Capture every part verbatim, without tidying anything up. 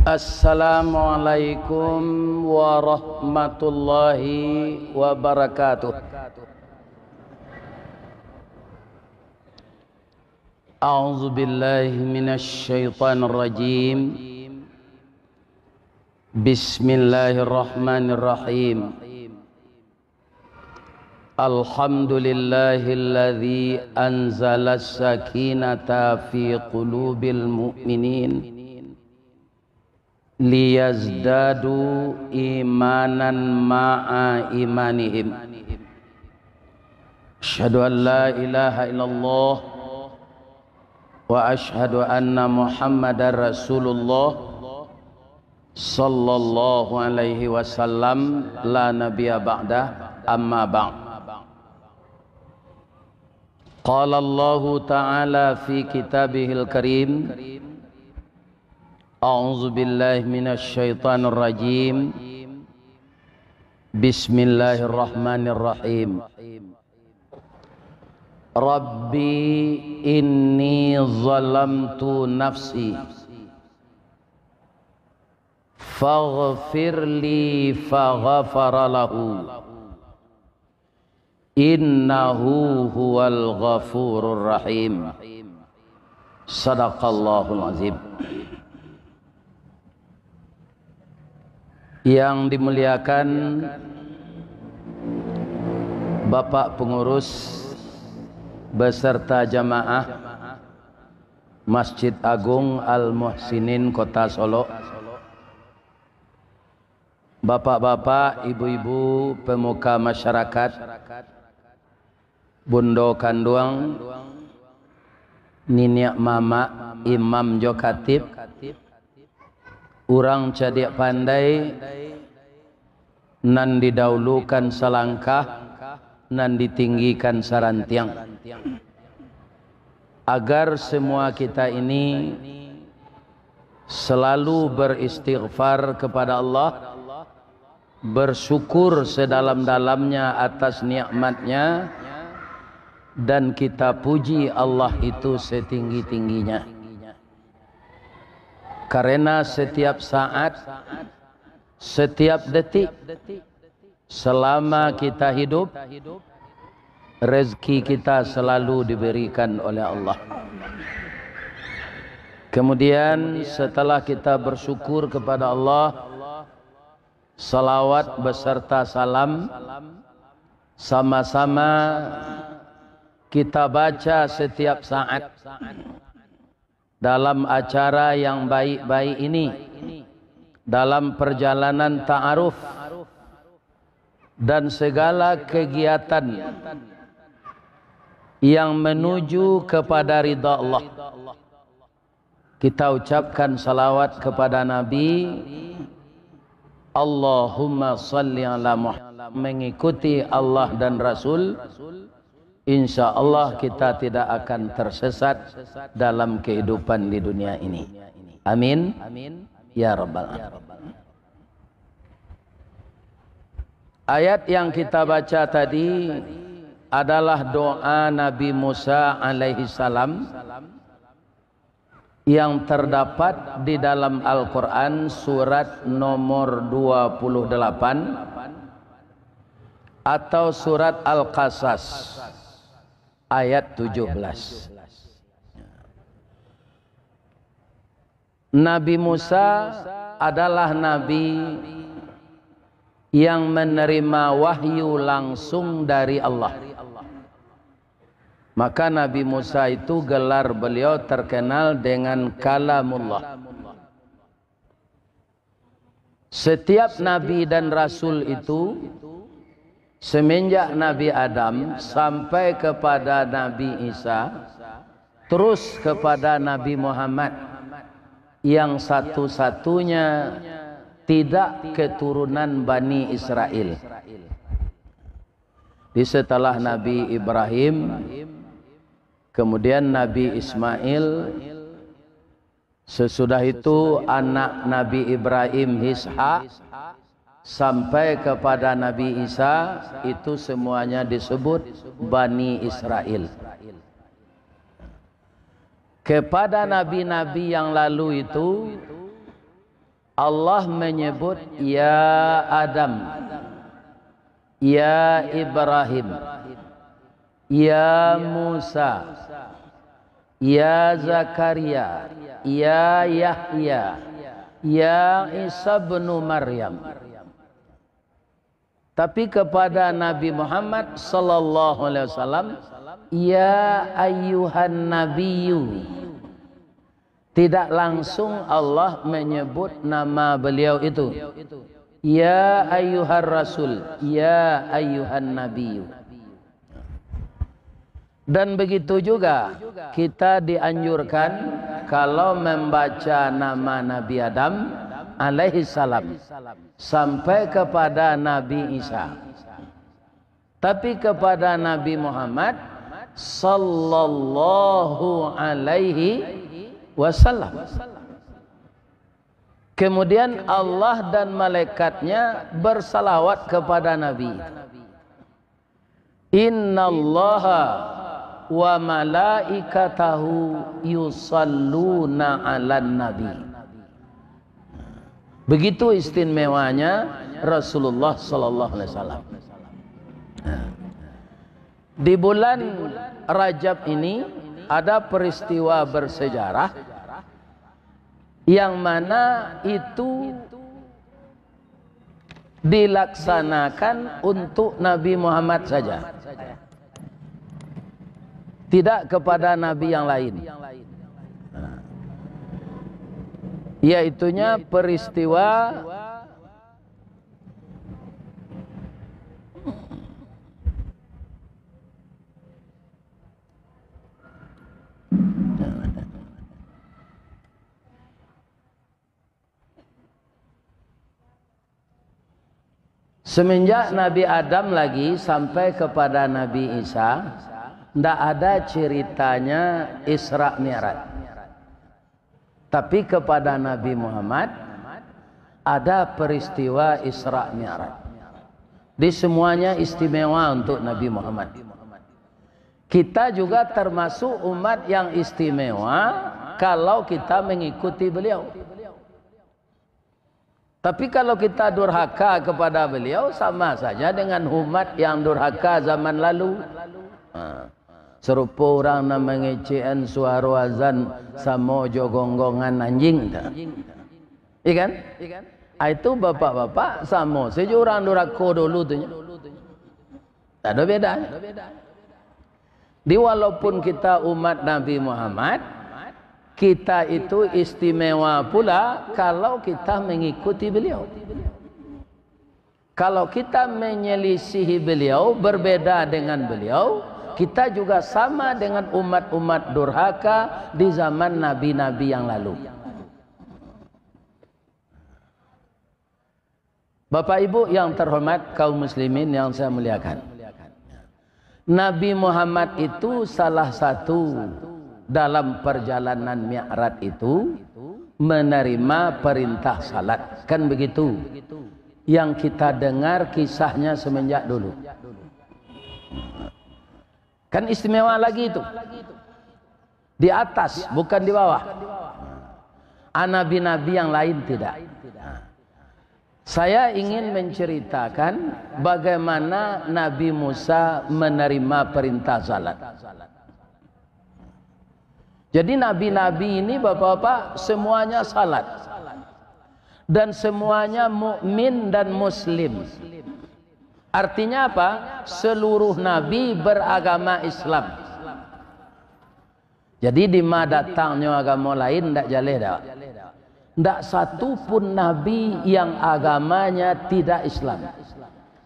Assalamualaikum warahmatullahi wabarakatuh. A'udzubillahi minasyaitonirrajim. Bismillahirrahmanirrahim. Alhamdulillahilladzi anzalas sakinata fi qulubil mu'minin liyazdadu imanan ma'a imanihim. Asyhadu an la ilaha illallah wa asyhadu anna Muhammadar Rasulullah sallallahu alaihi wasallam, la nabiyya ba'dah, amma ba'd. Qala Allahu ta'ala fi kitabihil karim, a'udzu billahi minasy syaithanir rajim. Bismillahirrahmanirrahim. Rabbi inni zalamtu nafsi, faghfir li, faghafara lahu, innahu huwal ghafurur rahim. Sadaqallahul azim. Yang dimuliakan Bapak Pengurus beserta jamaah Masjid Agung Al-Muhsinin Kota Solok, bapak-bapak, ibu-ibu, pemuka masyarakat, bundo kanduang, niniak mamak, imam jo katib, urang cadiak pandai, nan didahulukan salangkah, nan ditinggikan sarantiang. Agar semua kita ini selalu beristighfar kepada Allah, bersyukur sedalam-dalamnya atas nikmat-Nya, dan kita puji Allah itu setinggi-tingginya. Karena setiap saat, setiap detik, selama kita hidup, rezeki kita selalu diberikan oleh Allah. Kemudian, setelah kita bersyukur kepada Allah, salawat beserta salam sama-sama kita baca setiap saat dalam acara yang baik-baik ini, dalam perjalanan ta'aruf dan segala kegiatan yang menuju kepada ridha Allah. Kita ucapkan salawat kepada Nabi, Allahumma salli ala Muhammad, mengikuti Allah dan Rasul, insya Allah kita tidak akan tersesat dalam kehidupan di dunia ini. Amin. Ya Rabbal Alamin. Ayat yang kita baca tadi adalah doa Nabi Musa alaihi salam yang terdapat di dalam Al-Quran, surat nomor dua puluh delapan, atau surat Al-Qasas, ayat tujuh belas. Nabi Musa adalah nabi yang menerima wahyu langsung dari Allah. Maka Nabi Musa itu gelar beliau terkenal dengan Kalamullah. Setiap nabi dan rasul itu, semenjak Nabi Adam sampai kepada Nabi Isa, terus kepada Nabi Muhammad, yang satu-satunya tidak keturunan Bani Israel. Di setelah Nabi Ibrahim, kemudian Nabi Ismail, sesudah itu anak Nabi Ibrahim Ishak, sampai kepada Nabi Isa, itu semuanya disebut Bani Israel. Kepada nabi-nabi yang lalu itu, Allah menyebut, "Ya Adam, ya Ibrahim, ya Musa, ya Zakaria, ya Yahya, ya Isa bin Maryam." Tapi kepada Nabi Muhammad sallallahu alaihi wasallam, "Ya ayyuhan nabiyyu." Tidak langsung Allah menyebut nama beliau itu. "Ya ayyuhar rasul, ya ayyuhan nabiyyu." Dan begitu juga, kita dianjurkan kalau membaca nama Nabi Adam alaihissalam sampai kepada Nabi Isa. Tapi kepada Nabi Muhammad sallallahu alaihi wasallam. Kemudian Allah dan malaikatnya bersalawat kepada Nabi. "Innallaha wa malaikatahu yusalluna 'alan nabi." Begitu istimewanya Rasulullah sallallahu alaihi wasallam. Di bulan Rajab ini ada peristiwa bersejarah yang mana itu dilaksanakan untuk Nabi Muhammad saja, tidak kepada nabi yang lain. Yaitunya peristiwa Semenjak Nabi Adam lagi sampai kepada Nabi Isa, ndak ada ceritanya Isra Mi'raj. Tapi kepada Nabi Muhammad, ada peristiwa Isra Mi'raj. Di semuanya istimewa untuk Nabi Muhammad. Kita juga termasuk umat yang istimewa kalau kita mengikuti beliau. Tapi kalau kita durhaka kepada beliau, sama saja dengan umat yang durhaka zaman lalu. Ha. Sarupo urang nan mangecekan suaro azan samo jo gonggongan anjing tu. Iya kan? Ah, itu bapak-bapak samo sajo urang durhaka dulu tu nyo. Tak ada bedanya. Jadi, walaupun kita umat Nabi Muhammad, kita itu istimewa pula kalau kita mengikuti beliau. Kalau kita menyelisihi beliau, berbeda dengan beliau, kita juga sama dengan umat-umat durhaka di zaman nabi-nabi yang lalu. Bapak Ibu yang terhormat, kaum muslimin yang saya muliakan. Nabi Muhammad itu salah satu dalam perjalanan Mi'raj itu menerima perintah salat. Kan begitu? Yang kita dengar kisahnya semenjak dulu. Kan istimewa lagi itu. Di atas, bukan di bawah. Ah, nabi-nabi yang lain tidak. Saya ingin menceritakan bagaimana Nabi Musa menerima perintah salat. Jadi, nabi-nabi ini, Bapak-bapak, semuanya salat. Dan semuanya mukmin dan muslim. Artinya apa? Seluruh nabi beragama Islam. Jadi, dima datangnyo agamo lain, ndak jaleh dak? Ndak satu pun nabi yang agamanya tidak Islam.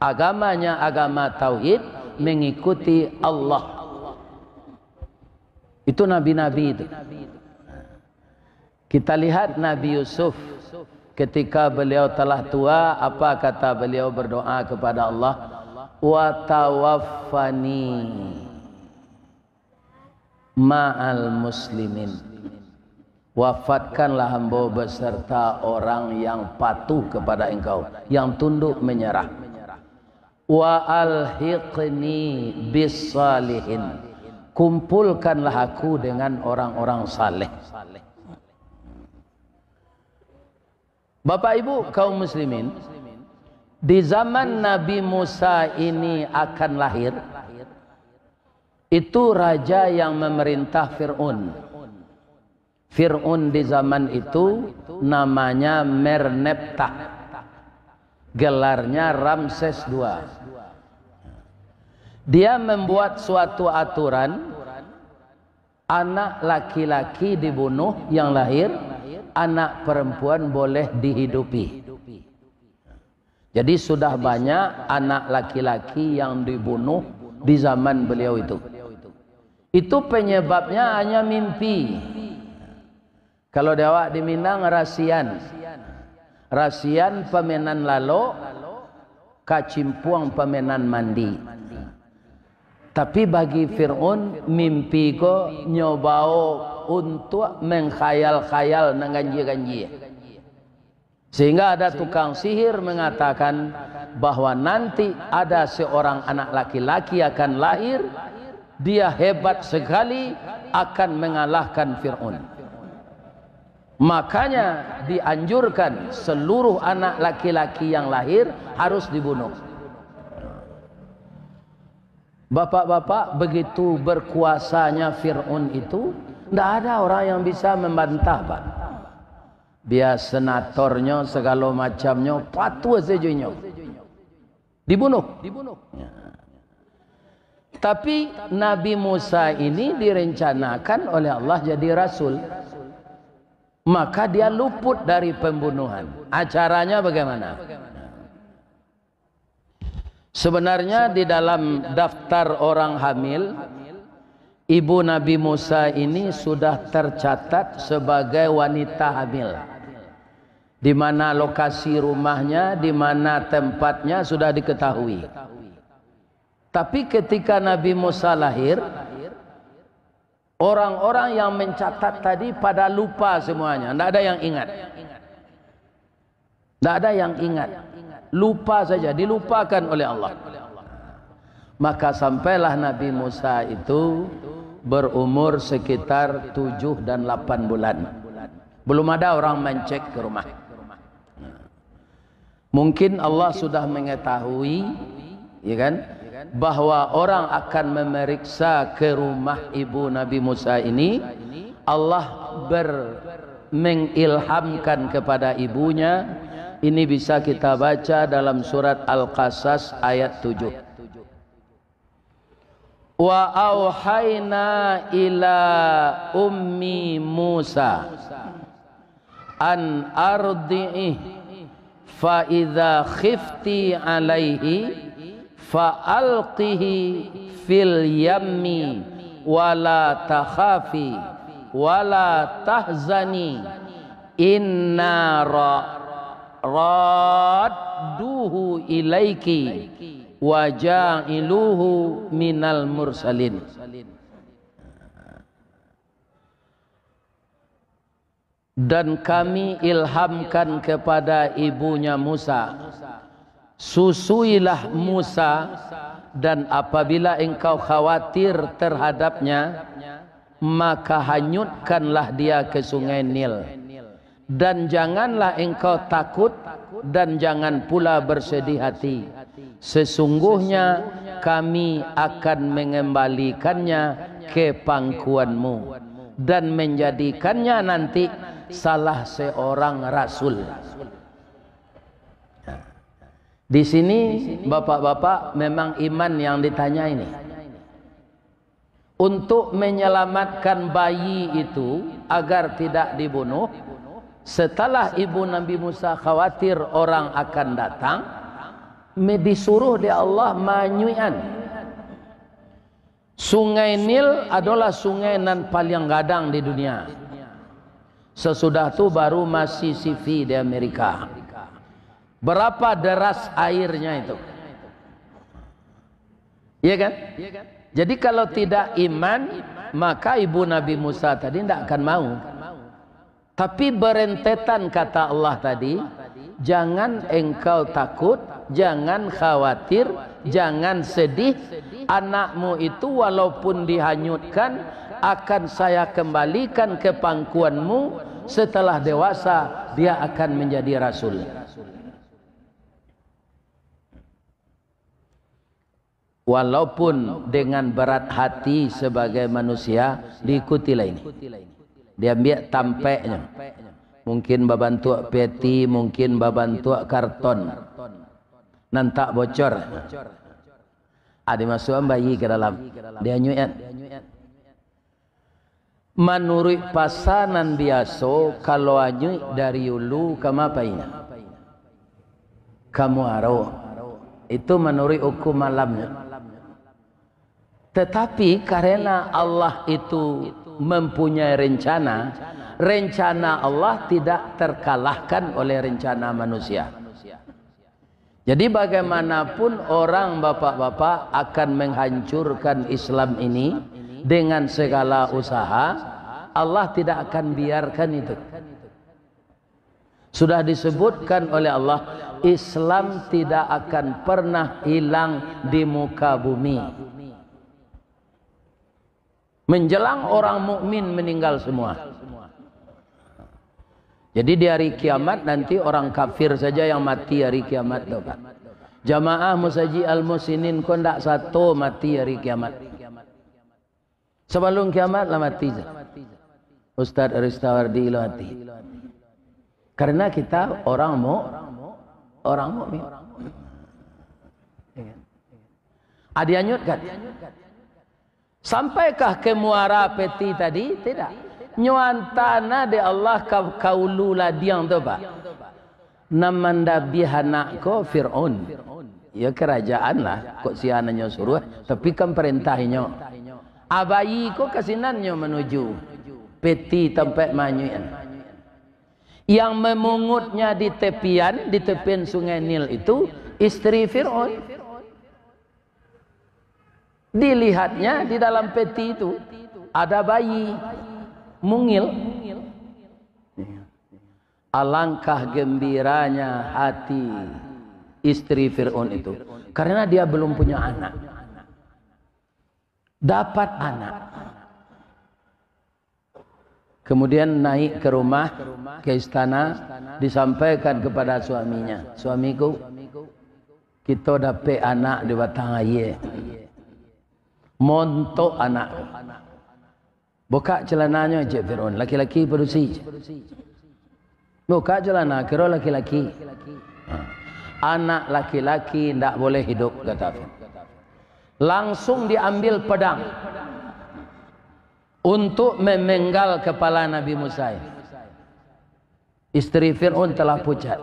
Agamanya agama tauhid, mengikuti Allah. Itu nabi-nabi itu. Kita lihat Nabi Yusuf, ketika beliau telah tua, apa kata beliau berdoa kepada Allah? "Wa tawaffani ma'al muslimin." Wafatkanlah hamba beserta orang yang patuh kepada Engkau, yang tunduk menyerah. "Wa alhiqni bis salihin." Kumpulkanlah aku dengan orang-orang saleh. Bapak Ibu kaum muslimin, di zaman Nabi Musa ini akan lahir, itu raja yang memerintah Fir'un. Fir'un di zaman itu namanya Merneptah, gelarnya Ramses dua. Dia membuat suatu aturan, anak laki-laki dibunuh yang lahir, anak perempuan boleh dihidupi. Jadi sudah banyak anak laki-laki yang dibunuh di zaman beliau itu. Itu penyebabnya hanya mimpi. Kalau di awak di Minang, rasian. Rasian pamenan lalok, kacimpuang pamenan mandi. Tapi bagi Fir'un, mimpi ko nyo bao untuak mengkhayal-khayal nan ganjia-ganjia. Sehingga ada tukang sihir mengatakan bahwa nanti ada seorang anak laki-laki akan lahir, dia hebat sekali, akan mengalahkan Fir'un. Makanya dianjurkan seluruh anak laki-laki yang lahir harus dibunuh. Bapak-bapak, begitu berkuasanya Fir'un itu, ndak ada orang yang bisa membantah, Pak. Bia senatornyo, segalo macamnyo, patuah sajo inyo. Dibunuh. Ya. Tapi Nabi Musa ini direncanakan oleh Allah jadi rasul. Maka dia luput dari pembunuhan. Acaranya bagaimana? Sebenarnya di dalam daftar orang hamil, ibu Nabi Musa ini sudah tercatat sebagai wanita hamil. Di mana lokasi rumahnya, di mana tempatnya sudah diketahui. Tapi ketika Nabi Musa lahir, orang-orang yang mencatat tadi pada lupa semuanya, ndak ada yang ingat. Ndak ada yang ingat. Lupa saja, dilupakan oleh Allah. Maka sampailah Nabi Musa itu berumur sekitar tujuh dan lapan bulan. Belum ada orang mencek ke rumah. Mungkin Allah sudah mengetahui, ya kan, bahwa orang akan memeriksa ke rumah ibu Nabi Musa ini. Allah ber-, mengilhamkan kepada ibunya. Ini bisa kita baca dalam surat Al-Qasas ayat tujuh. Wa auhayna ila ummi Musa an ardi'ih, fa idza khifti alaihi fa alqihi fil yammi wa la takhafi wa la tahzani, inna ra-, radduhu ilaiki wa ja'iluhu minal mursalin. Dan Kami ilhamkan kepada ibunya Musa, "Susuilah Musa, dan apabila engkau khawatir terhadapnya, maka hanyutkanlah dia ke Sungai Nil. Dan janganlah engkau takut, dan jangan pula bersedih hati. Sesungguhnya Kami akan mengembalikannya ke pangkuanmu, dan menjadikannya nanti salah seorang rasul." Di sini, bapak-bapak, memang iman yang ditanya ini. Untuk menyelamatkan bayi itu agar tidak dibunuh, setelah ibu Nabi Musa khawatir orang akan datang, me-, disuruh dek Allah manyuikan. Sungai Nil adolah sungai nan paliang gadang di dunia. Sasudah tu baru Mississippi di Amerika. Berapa deras airnya itu? Iya kan? Jadi kalau tidak iman, maka ibu Nabi Musa tadi ndak akan mau. Tapi berentetan kata Allah tadi, "Jangan engkau takut, jangan khawatir, jangan sedih, anakmu itu walaupun dihanyutkan, akan Saya kembalikan ke pangkuanmu setelah dewasa, dia akan menjadi rasul. Walaupun dengan berat hati sebagai manusia, diikutilah ini. Diambiak tampeknyo. Mungkin babantuak peti, mungkin babantuak karton. Nan tak bocor. Ah, dimasuakan bayi ka dalam. Dianyuikan. Manuruik pasa nan biaso, kalau anyuik dari ulu ka ma painyo? Ka muaro. Itu manuruik ukum alamnyo. Tetapi karena Allah itu mempunyai rencana, rencana Allah tidak terkalahkan oleh rencana manusia. Jadi, bagaimanapun orang bapak-bapak akan menghancurkan Islam ini dengan segala usaha, Allah tidak akan biarkan itu. Sudah disebutkan oleh Allah, Islam tidak akan pernah hilang di muka bumi. Menjelang orang mukmin meninggal semua. Jadi, di hari kiamat nanti orang kafir saja yang mati hari kiamat tu, Pak. Jamaah Masajik Al-Muhsinin ko ndak sato mati hari kiamat. Sabalum kiamat lah mati se. Ustaz Ristawardi lah mati. Karena kita orang mu-, orang mukmin. Ah, dianyutkan. Sampaikah ka muara peti tadi? Tidak. Nyo antana dek Allah ka, ka ulu ladiang tu, Pak. Nan mandabiah anak ko Fir'aun. Ya, kerajaan lah, kok sia nan nyo suruah, tapi kan perintah inyo. Ah, bayi ko ka sinan nyo manuju peti tampek maanyuikan. Yang memungutnya di tepian, di tepian Sungai Nil itu, isteri Fir'aun. Dilihatnya di dalam peti itu ada bayi mungil. Alangkah gembiranya hati isteri Fir'aun itu, karena dia belum punya anak. Dapat anak. Kemudian naik ke rumah, ke istana, disampaikan kepada suaminya, "Suamiku, kito dapek anak di batang aia." Montok anak. "Bukak celananyo," cek Fir'aun, "laki-laki padusi." Bukak celana, kiro laki-laki. Ha. "Anak laki-laki ndak boleh hidup," kata Fir'aun. Langsung diambil pedang untuk memenggal kepala Nabi Musa. Isteri Fir'aun telah pucat.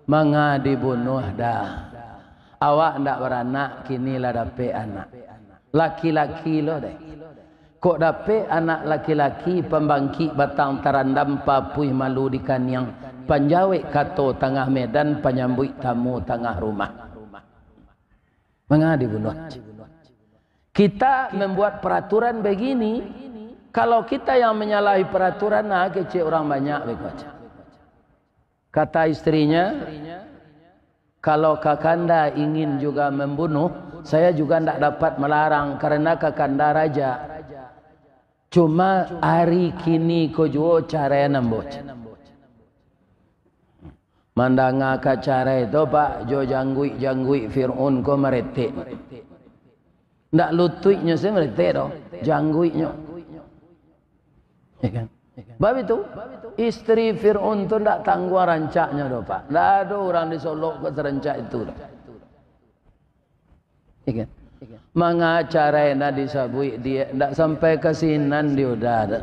"Manga dibunuah dah. Awak ndak baranak, kini lah dapek anak. Laki-laki lo deh. Kok dapek anak laki-laki, pambangkik batang tarandam, papuih malu di kaniang, panjawek kato tangah medan, panyambuik tamu tangah rumah." Manga dibunuah. Kita membuat peraturan begini, kalau kita yang menyalahi peraturan, nah, kecek orang banyak beko. Kata istrinya, "Kalau kakanda ingin juga membunuh, saya juga ndak dapat melarang, karena kakanda raja. Cuma ari kini ko juo carai nan boh." Mandanga ka carai tu, Pak, jo jangguik-jangguik Fir'aun ko maretek. Ndak lutuiknyo se maretek doh, jangguiknyo. Ya kan? Bab itu, isteri Fir'aun tu ndak tangguang rancaknyo doh, Pak. Ndak ado urang di Solok ko sarancak itu doh. Ya kan? Manga carai nan disabuik dia, ndak sampai ka sinan di udah tu.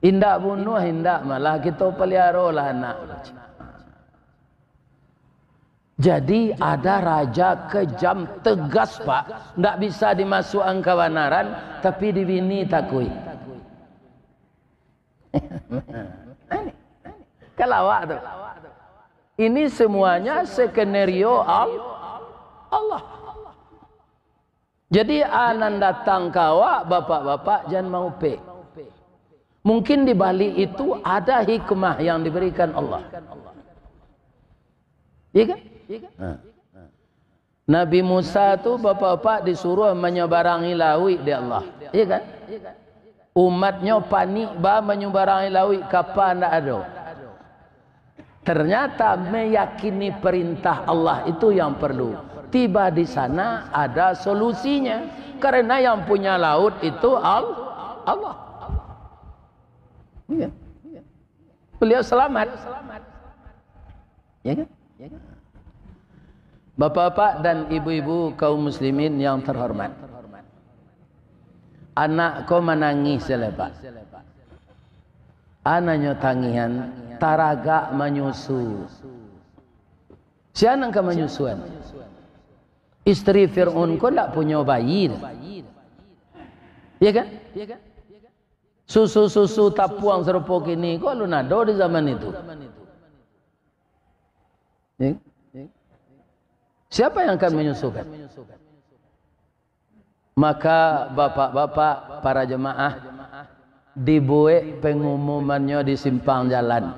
Indak bunuah, indak, malah kito paliarolah anak. Jadi, ada raja kejam, tegas, Pak. Ndak bisa dimasuakan kabanaran, tapi dibini takuik. Kalawak tu. Ini semuanya skenario Al-, Allah. Jadi, a nan datang ka awak, bapak-bapak, jan maupek. Mungkin di balik itu ada hikmah yang diberikan Allah. Iya kan? Nah. Nabi Musa tu, bapak-bapak, disuruh manyabarangi lauik dek Allah. Iya kan? Umatnyo panik ba manyabarangi lauik, kapa ndak ado. Ternyata meyakini perintah Allah itu yang perlu. Tiba di sana ada solusinya. Karena yang punya laut itu Al-, Allah. Iya. Beliau selamat. Ya kan? Bapak-bapak dan ibu-ibu kaum muslimin yang terhormat. Anak ko manangih se lai, Pak. Anaknyo tangihan, taragak manyusu. Sia nan ka manyusuan? Isteri Fir'aun ko ndak punyo bayi doh. Ya kan? Susu-susu tapuang sarupo kini ko alun ado di zaman itu. Ya. Siapa yang akan menyusukan? Maka bapak-bapak para jemaah, dibuek pengumumannyo di simpang jalan.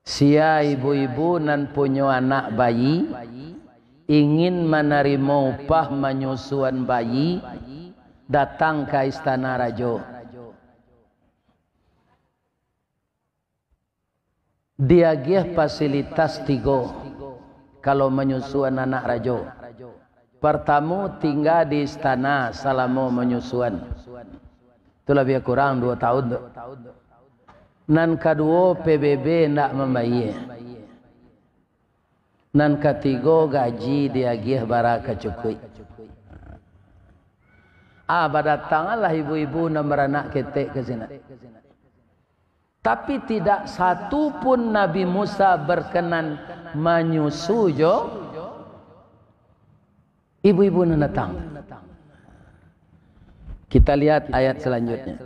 Sia ibu-ibu nan punyo anak bayi, ingin manarimo upah manyusuan bayi, datang ka istana rajo. Diagiah fasilitas tigo, kalau manyusuan anak rajo. Partamo, tingga di istana salamo manyusuan. Tu labiah kurang duo tahun tu. Nan kaduo, P B B indak mambayia. Nan katigo, gaji diagiah bara ka cukuik. Ah, badatanganlah ibu-ibu nan baranak ketek ka sinan. Tapi tidak satu pun Nabi Musa berkenan manyusu jo ibu-ibu nan datang. Kita lihat ayat selanjutnya.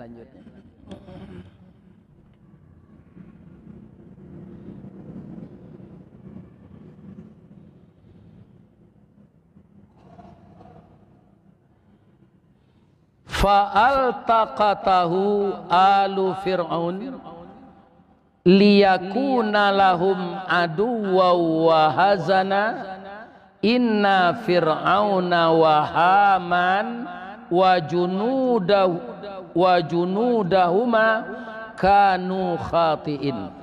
Fa'altaqatahu alu Fir'aun liyakuna lahum aduwwan wa hazana, inna Fir'auna wa Haman wa junudahu-, wa junudahuma kanu khati'in.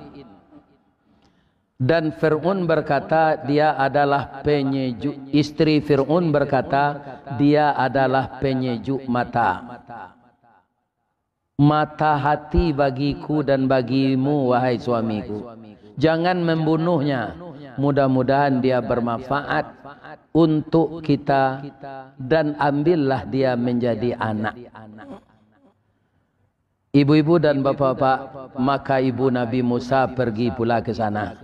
Dan Fir'aun berkata, "Dia adalah penyejuk." Isteri Fir'aun berkata, "Dia adalah penyejuk mata. Mata hati bagiku dan bagimu, wahai suamiku. Jangan membunuhnya. Mudah-mudahan dia bermanfaat untuk kita, dan ambillah dia menjadi anak." Ibu-ibu dan bapak-bapak, maka ibu Nabi Musa pergi pula ke sana.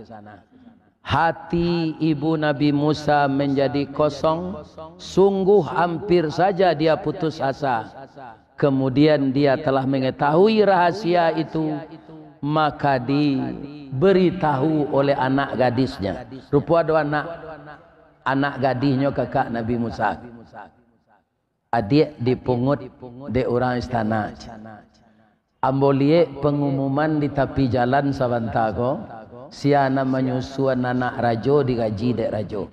Hati ibu Nabi Musa menjadi kosong, sungguh hampir saja dia putus asa. Kemudian dia telah mengetahui rahasia itu, maka diberitahu oleh anak gadisnya. Rupo ado anak, anak gadisnyo kakak Nabi Musa. Adiak dipungut dek urang istana. Ambo liek pangumuman di tapi jalan sabanta ko, sia nan manyusuan anak rajo digaji dek rajo.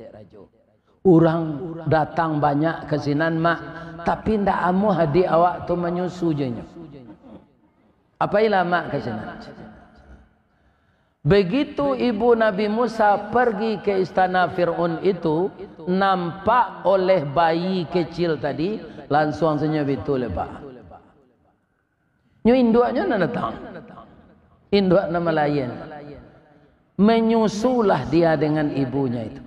Urang datang banyak ka sinan, Mak, tapi ndak amuah adiak awak tu manyusu jo inyo. Pailah, Mak, ka sinan. Begitu ibu Nabi Musa pergi ke istana Fir'aun itu, nampak oleh bayi kecil tadi, lansuang sajo bitu lepak. Nyo induaknyo nan datang. Induak nan malayan. Menyusulah dia dengan ibunya itu.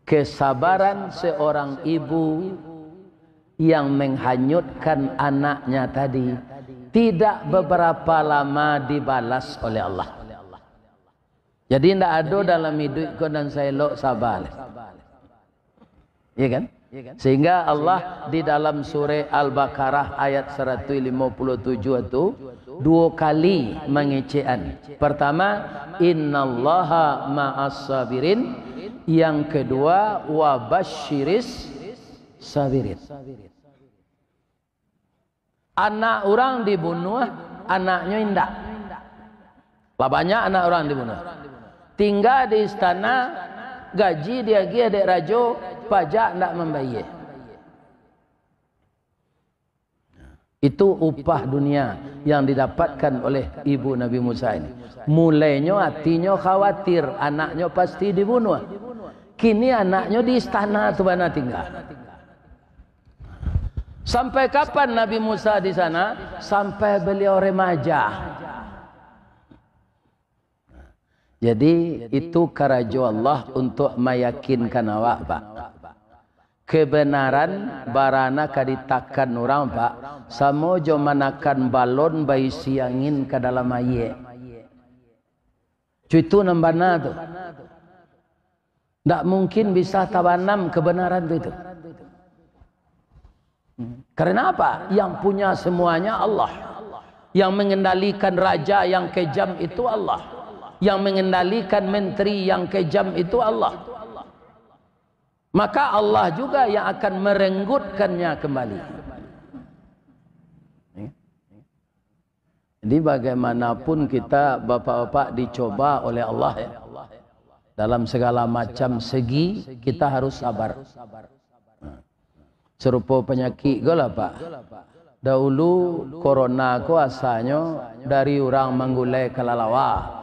Kesabaran seorang ibu yang menghanyutkan anaknya tadi, tidak beberapa lama dibalas oleh Allah. Jadi, ndak ado dalam iduik ko nan saelok saba lai. Iya kan? Sehingga Allah di dalam surah Al-Baqarah ayat saratuih limo puluah tujuah tu, duo kali mangecekan. Pertama, "Innallaha ma'as sabirin." Yang kedua, "Wa basyiris sabirin." Anak urang dibunuah, anaknyo indak. Lah banyak anak urang dibunuah. Tingga di istana, gaji diagiah dek rajo, pajak ndak mambayia. Itu upah dunia yang didapatkan oleh ibu Nabi Musa ini. Mulainyo atinyo khawatir, anaknyo pasti dibunuah. Kini anaknyo di istana tu bana tingga. Sampai kapan Nabi Musa di sana? Sampai beliau remaja. Jadi, itu karajo Allah untuk mayakinkan awak, Pak. Kebenaran barana ka ditakan urang, Pak, samo jo manakan balon baisi angin ka dalam aia. Cuitu nan bana tu. Ndak mungkin bisa tabanam kebenaran tu itu. Karena apa? Yang punya semuanya Allah. Yang mengendalikan raja yang kejam itu Allah. Yang mengendalikan menteri yang kejam itu Allah. Maka Allah juga yang akan merenggutkannya kembali. Jadi bagaimanapun kita, bapak-bapak, dicoba oleh Allah, ya. Dalam segala macam segi, kita harus sabar. Nah, serupo panyakik ko lah, Pak. Dahulu corona ko asalnyo dari urang manggulai kalalawa.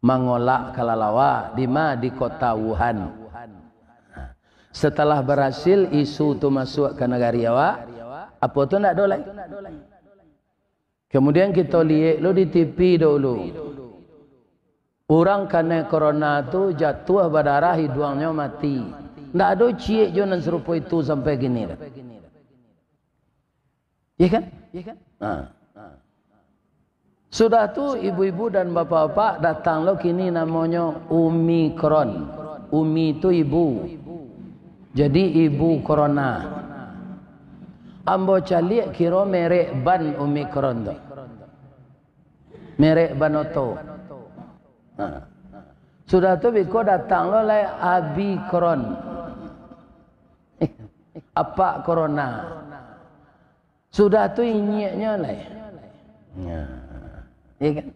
Mangolak kalalawa, di ma? Di kota Wuhan. Setelah barasil isu tu masuak ka nagari awak, apo tu ndak ado lai. Kemudian kito liek lo di T V dahulu. Urang kanai corona tu jatuah badarah, iduangnyo mati. Ndak ado ciek jo nan sarupo itu sampai kini doh. Iya kan? Ha. Sudah tu ibu-ibu dan bapak-bapak datang lo kini namonyo Omicron. Umi tu ibu. Jadi ibu corona. Ambo caliak kiro merek ban Omicron tu. Merek ban oto. Ha. Sudah tu biko datang lo lai Abicron. Apak corona. Sudah tu inyiaknyo lai. Nah, iya kan?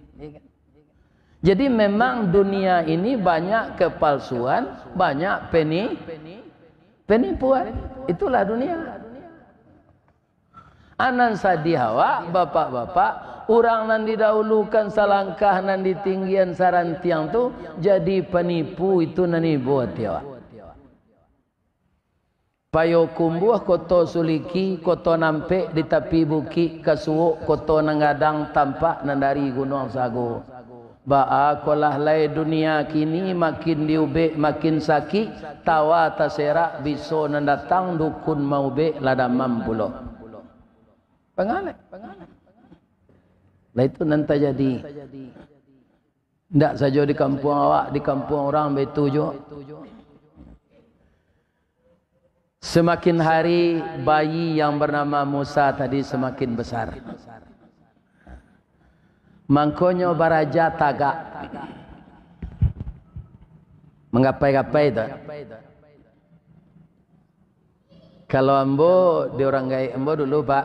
Jadi memang dunia ini banyak kepalsuan, banyak peni-, penipuan. Itulah dunia. Anan sadih awak, bapak-bapak, urang nan didahulukan salangkah, nan ditinggian sarantiang tu, jadi panipu, itu nan ibo ati awak. Payokumbuah, Koto Suliki, Koto Nampek di tapi bukik, ka suok Koto Nan Gadang, tampak nan dari Gunuang Sago. Baa ko lah lai dunia kini, makin diubek makin sakik, tawa taserak biso nan datang, dukun maubek lah damam pulo. Pangalek. Lah itu nan tajadi. Ndak sajo di kampuang awak, di kampuang urang baitu juo. Semakin hari, bayi yang bernama Musa tadi semakin besar. Mangkonyo baraja tagak. Manggapai-gapai tu. Kalau ambo, di urang gaek ambo dulu, Pak,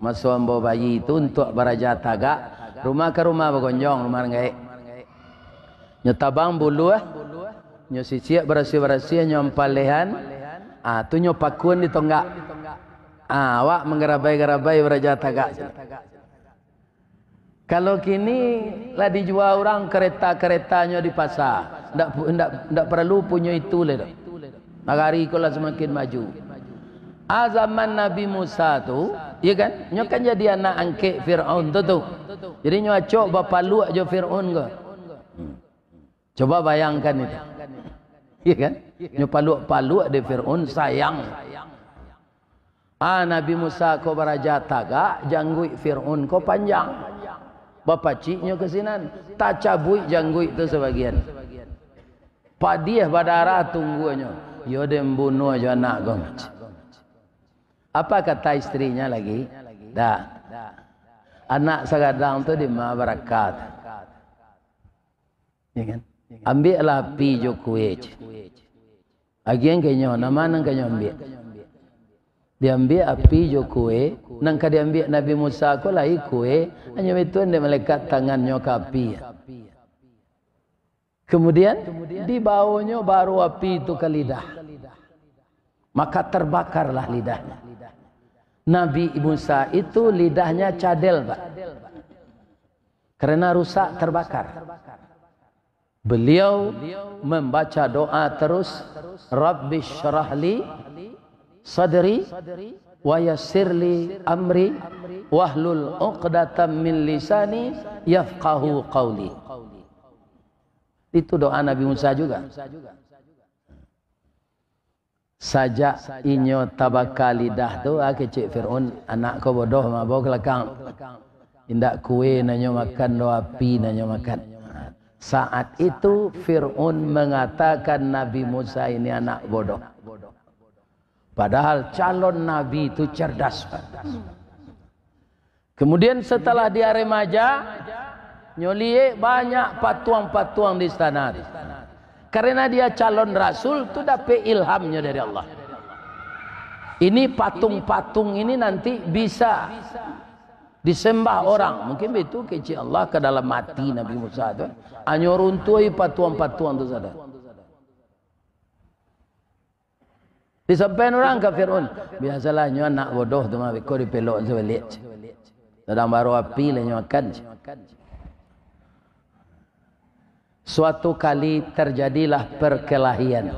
maso ambo bayi tu, untuak baraja tagak, rumah ka rumah bagonjong, rumah urang gaek. Nyo tabang buluah, nyo sisiak barasiah-barasiah, nyo ampalehan, ah, tu nyo pakuan di tonggak. Ah, awak manggarabai-garabai baraja tagak. Kalau kini lah dijua urang kareta-karetanyo di pasa, ndak pu-, ndak, ndak paralu punyo itu lai doh. Nagari ko lah samakin maju. Ah, zaman Nabi Musa tu, iya kan, nyo kan jadi anak angkek Firaun tu, tu. Jadi nyo acok bapaluak jo Firaun ko. Hmm. Coba bayangkan itu. Iya kan? Nyo paluak-paluak dek Firaun, sayang. Ah, Nabi Musa ko baraja tagak, jangguik Firaun ko panjang. Bapaciknyo ka sinan, tacabuik jangguik tu sabagian. Padiah badarah tungguanyo. Yo den bunuah jo anak ko. Apa kata istrinya lagi? Dah. Anak sagadang tu di ma barakat. Ya kan? Ambiaklah api jo kue, cek. Agian ka inyo, nan ma nan ka inyo ambiak? Diambiak api jo kue, nan ka diambiak Nabi Musa ko lai kue, hanyo baitu dek malaikat tangannyo ka api. Kemudian, dibawonyo baru api tu ka lidah. Maka terbakarlah lidahnya. Nabi Musa itu lidahnya cadel, Pak. Karena rusak, terbakar. Beliau membaca doa terus, "Rabbi syrah li sadri, wa yassir li amri, wahlul uqdatam min lisani, yafqahu qawli." Itu doa Nabi Musa juga. Sajak inyo tabaka lidah tu, ah, kecek Fir'aun, "Anak ko bodoh, mabo kalakang. Indak kue nan nyo makan doh, api nan nyo makan." Saat itu Fir'aun mangatakan Nabi Musa ini anak bodoh. Padahal calon nabi itu cerdas. Kemudian setelah dia remaja, nyo liek banyak patuang-patuang di istana tu. Karena dia calon rasul tu dapek ilhamnyo dari Allah. Ini patung-patung ini nanti bisa disembah orang. Mungkin baitu kecek Allah ka dalam ati Nabi Musa tu. Anyo runtuahi patuang-patuang tu sadonyo. Disampaian urang ka Fir'aun, "Biasolah nyo anak bodoh tu mah, beko dipelok se baliak. Sadang baro api lah nyo makan." Suatu kali terjadilah perkelahian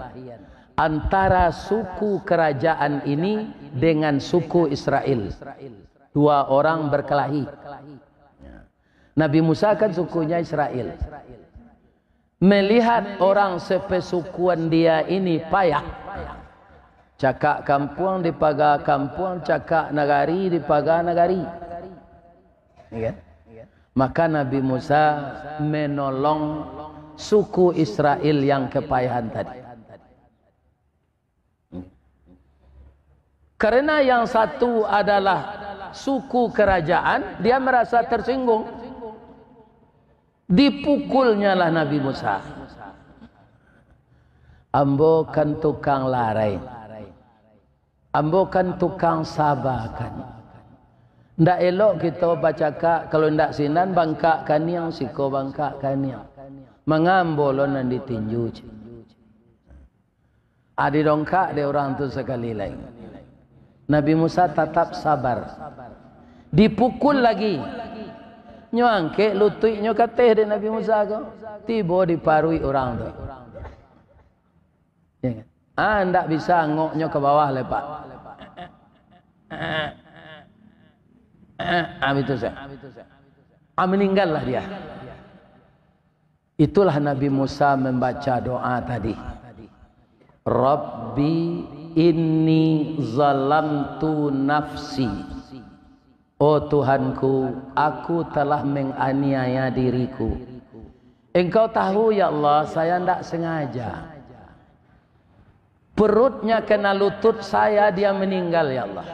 antara suku kerajaan ini dengan suku Israel. Dua orang berkelahi. Nabi Musa kan sukunya Israel. Melihat orang sepesukuan dia ini payah, cakak kampuang dipaga kampuang, cakak nagari dipaga nagari. Ya kan? Maka Nabi Musa menolong suku Israel yang kepayahan tadi. Karena yang satu adalah suku kerajaan, dia merasa tersinggung. Dipukulnyalah Nabi Musa. Ambo kan tukang larai. Ambo kan tukang sabakan. Ndak elok kito bacakak, kalau ndak sinan bangkak kaniang, siko bangkak kaniang. Manga ambo lo nan ditinju, cek. Ah, didongkak dek urang tu sakali lai. Nabi Musa tatap sabar. Dipukul lagi. Nyo angkek lutuiknyo kateh dek Nabi Musa ko. Tibo di paruik urang tu. Ya kan? Ah, ndak bisa angoknyo ka bawah lai, Pak. Ah, itu sa. Ah, meninggallah dia. Itulah Nabi Musa membaca doa tadi. "Rabbi inni zalamtu nafsi." "Oh Tuhanku, aku telah menganiaya diriku." Engkau tahu, ya Allah, saya ndak sengaja. Perutnya kena lutut saya, dia meninggal, ya Allah.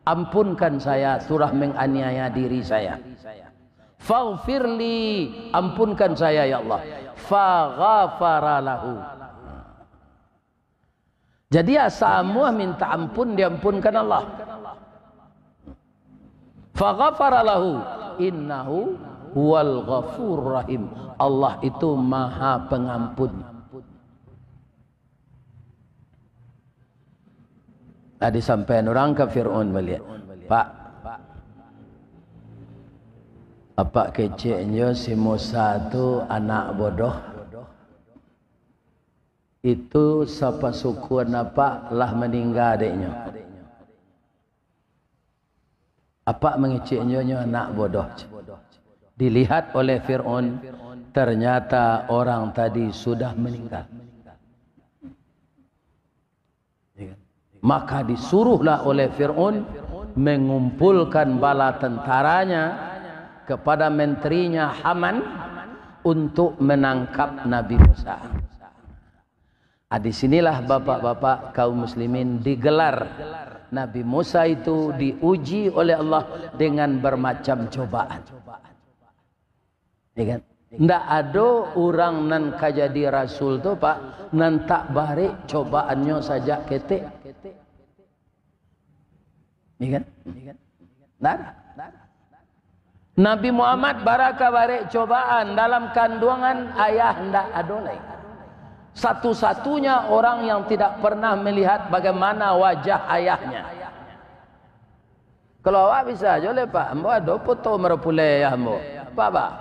Ampunkan saya, sudah menganiaya diri saya. "Faghfirli, ampunkan saya, ya Allah." Faghafara lahu. Jadi, asa amuah minta ampun, diampunkan Allah. Faghafara lahu, innahu huwal ghafurur rahim. Allah itu Maha Pengampun. Tadi sampai urang ka Fir'aun baliak. "Pak, apak keceknyo si Musa tu anak bodoh. Itu sapasukuan apak lah maningga adeknyo. Apak mangeceknyo nyo anak bodoh." Dilihat oleh Fir'aun, ternyata orang tadi sudah meninggal. Maka disuruhlah oleh Fir'aun mengumpulkan bala tentaranya kepada menterinya Haman untuk menangkap Nabi Musa. Ah, di sinilah bapak-bapak kaum muslimin digelar Nabi Musa itu diuji oleh Allah dengan bermacam cobaan. Ya kan? Ndak ado urang nan ka jadi rasul tu, Pak, nan tak barek cobaannyo sajak ketek. Ya kan? Ndak ada. Nabi Muhammad bara ka barek cobaan, dalam kanduangan ayah ndak ado lai. Satu-satunya orang yang tidak pernah melihat bagaimana wajah ayahnya. Kalau awak bisa ajo lai, Pak. Ambo ado foto marapulai ayah ambo. Pak, Pak.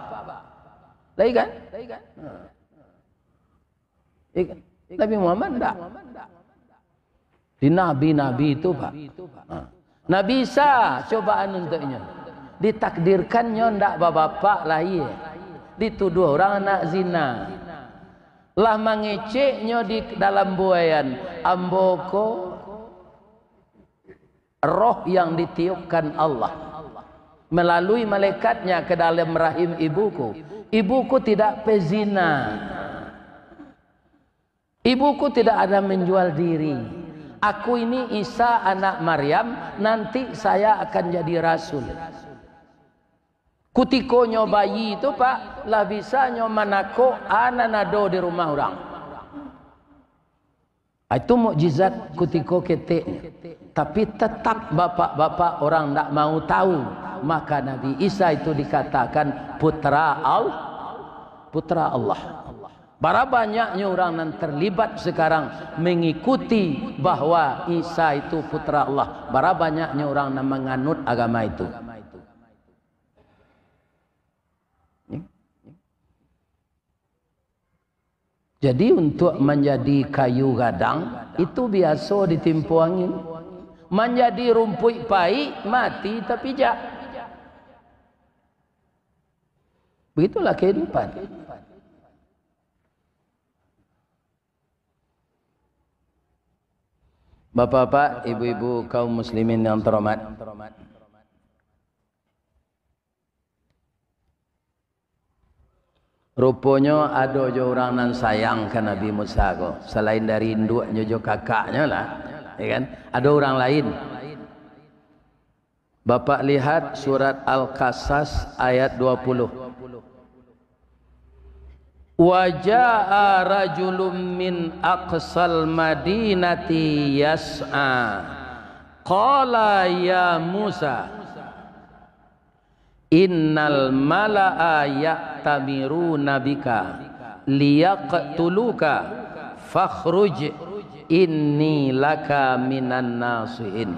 Lai kan? Ha. Ikan. Nabi Muhammad ndak. Di nabi-nabi tu, Pak. Ha. Nabi Isa cobaan untuaknyo. Ditakdirkannyo ndak babapak lahia. Dituduah urang anak zina. Lah mangeceknyo di dalam buaian, "Ambo ko roh yang ditiupkan Allah melalui malaikatnya ke dalam rahim ibuku. Ibuku tidak pezina. Ibuku tidak ada menjual diri. Aku ini Isa anak Maryam, nanti saya akan jadi rasul." Kutiko nyo bayi tu, Pak, lah bisa nyo manakok a nan ado di rumah urang. Itu mukjizat kutiko keteknyo. Tapi tetap bapak-bapak orang ndak mau tahu, maka Nabi Isa itu dikatakan putra Al-, putra Allah. Bara banyaknyo urang nan terlibat sekarang mengikuti bahwa Isa itu putra Allah. Bara banyaknyo urang nan manganut agama itu. Jadi, untuk manjadi kayu gadang, itu biaso ditimpo angin. Manjadi rumpuik paik, mati tapijak. Begitulah kehidupan. Bapak-bapak, ibu-ibu, kaum muslimin yang terhormat. Ruponyo ado jo urang nan sayang ka Nabi Musa ko, salain dari induaknyo jo kakaknyo lah, ya kan? Ado urang lain. Bapak lihat surat Al-Qasas ayat dua puluh. "Wa jaa rajulun min aqsal madinati yas'a. Qala ya Musa, innal mala'a ya'tamiruna bika liyaqtuluka, fakhruj inni laka minan nasihin."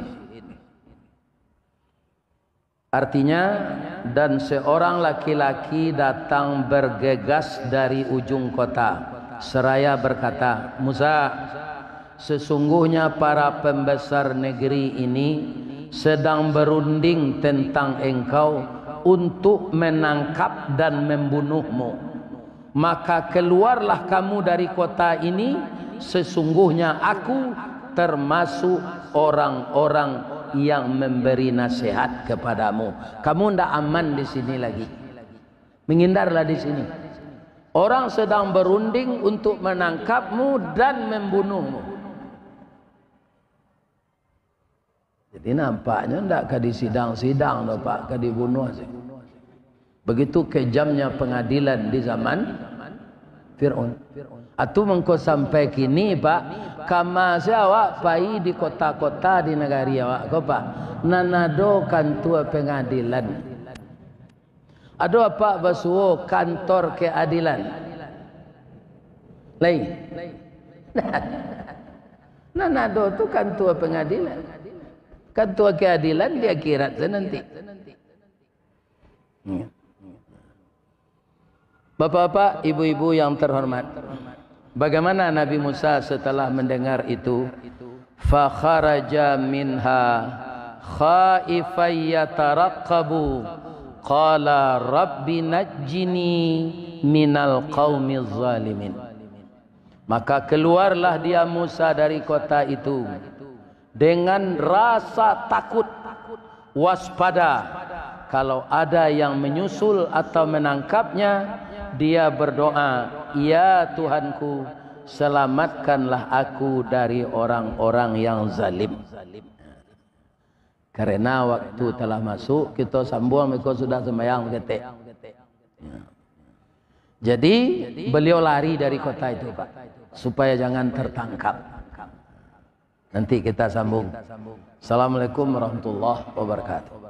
Artinya, dan seorang laki-laki datang bergegas dari ujung kota, seraya berkata, "Musa, sesungguhnya para pembesar negeri ini sedang berunding tentang engkau untuk menangkap dan membunuhmu. Maka keluarlah kamu dari kota ini, sesungguhnya aku termasuk orang-orang yang memberi nasihat kepadamu. Kamu ndak aman di sini lagi. Menghindarlah di sini. Orang sedang berunding untuk menangkapmu dan membunuhmu." Jadi, nampaknyo ndak ka disidang-sidang doh, Pak, ka dibunuah se. Begitu kejamnya pengadilan di zaman Fir'aun. Atu mangko sampai kini, Pak, kama se awak pai di kota-kota di nagari awak ko, Pak, nan ado kantua pengadilan. Ado apak basuo kantor keadilan? Lai. Nan ado tu kantua pengadilan. Kantua keadilan di akhirat tu nanti. Bapak-bapak, ibu-ibu yang terhormat, bagaimana Nabi Musa setelah mendengar itu? "Fakharaja minha khaifan yataraqqabu, qala rabbi najjini minal qaumiz zalimin." Maka keluarlah dia, Musa, dari kota itu dengan rasa takut, waspada, kalau ada yang menyusul atau menangkapnya, dia berdoa, "Ya Tuhanku, selamatkanlah aku dari orang-orang yang zalim." Karena waktu telah masuk, kita sambung, mereka sudah sembahyang ketek. Ya. Jadi, beliau lari dari kota itu, Pak, supaya jangan tertangkap. Nanti kita sambung. Assalamualaikum warahmatullahi wabarakatuh.